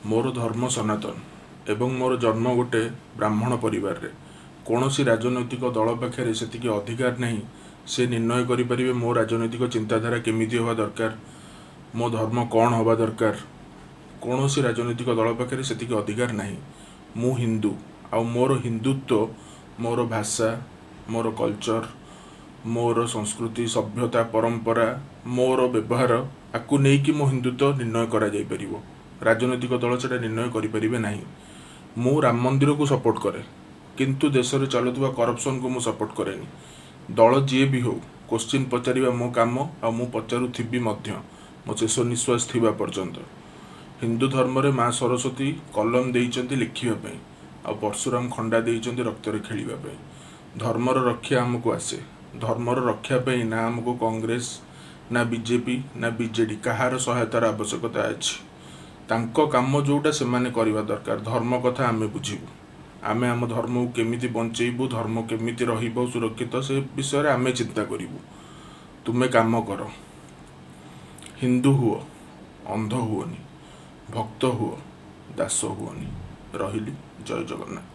ମୋର ଧର୍ମ ସନାତନ ଏବଂ ମୋର ଜନ୍ମ ଗୋଟେ ବ୍ରାହ୍ମଣ ପରିବାରରେ। କୌଣସି ରାଜନୈତିକ ଦଳ ପାଖରେ ସେତିକି ଅଧିକାର ନାହିଁ, ସେ ନିର୍ଣ୍ଣୟ କରିପାରିବେ ମୋ ରାଜନୈତିକ ଚିନ୍ତାଧାରା କେମିତି ହେବା ଦରକାର, ମୋ ଧର୍ମ କ'ଣ ହେବା ଦରକାର। କୌଣସି ରାଜନୈତିକ ଦଳ ପାଖରେ ସେତିକି ଅଧିକାର ନାହିଁ। ମୁଁ ହିନ୍ଦୁ, ଆଉ ମୋର ହିନ୍ଦୁତ୍ୱ ମୋର ଭାଷା, ମୋର କଲଚର, ମୋର ସଂସ୍କୃତି, ସଭ୍ୟତା, ପରମ୍ପରା, ମୋର ବ୍ୟବହାର, ଆକୁ ନେଇକି ମୋ ହିନ୍ଦୁତ୍ୱ ନିର୍ଣ୍ଣୟ କରାଯାଇପାରିବ। ରାଜନୈତିକ ଦଳ ସେଇଟା ନିର୍ଣ୍ଣୟ କରିପାରିବେ ନାହିଁ। ମୁଁ ରାମ ମନ୍ଦିରକୁ ସପୋର୍ଟ କରେ, କିନ୍ତୁ ଦେଶରେ ଚାଲୁଥିବା କରପସନକୁ ମୁଁ ସପୋର୍ଟ କରେନି। ଦଳ ଯିଏ ବି ହଉ, କୋଶ୍ଚିନ୍ ପଚାରିବା ମୋ କାମ, ଆଉ ମୁଁ ପଚାରୁଥିବି ମଧ୍ୟ ମୋ ଶେଷ ନିଶ୍ୱାସ ଥିବା ପର୍ଯ୍ୟନ୍ତ। ହିନ୍ଦୁ ଧର୍ମରେ ମା ସରସ୍ୱତୀ କଲମ ଦେଇଛନ୍ତି ଲେଖିବା ପାଇଁ, ଆଉ ପରଶୁରାମ ଖଣ୍ଡା ଦେଇଛନ୍ତି ରକ୍ତରେ ଖେଳିବା ପାଇଁ। ଧର୍ମର ରକ୍ଷା ଆମକୁ ଆସେ। ଧର୍ମର ରକ୍ଷା ପାଇଁ ନା ଆମକୁ କଂଗ୍ରେସ, ନା ବିଜେପି, ନା ବିଜେଡ଼ି, କାହାର ସହାୟତାର ଆବଶ୍ୟକତା ଅଛି? ତାଙ୍କ କାମ ଯେଉଁଟା ସେମାନେ କରିବା ଦରକାର। ଧର୍ମ କଥା ଆମେ ବୁଝିବୁ। ଆମେ ଆମ ଧର୍ମକୁ କେମିତି ବଞ୍ଚେଇବୁ, ଧର୍ମ କେମିତି ରହିବ ସୁରକ୍ଷିତ, ସେ ବିଷୟରେ ଆମେ ଚିନ୍ତା କରିବୁ। ତୁମେ କାମ କର। ହିନ୍ଦୁ ହୁଅ, ଅନ୍ଧ ହୁଅନି। ଭକ୍ତ ହୁଅ, ଦାସ ହୁଅନି। ରହିଲି, ଜୟ ଜଗନ୍ନାଥ।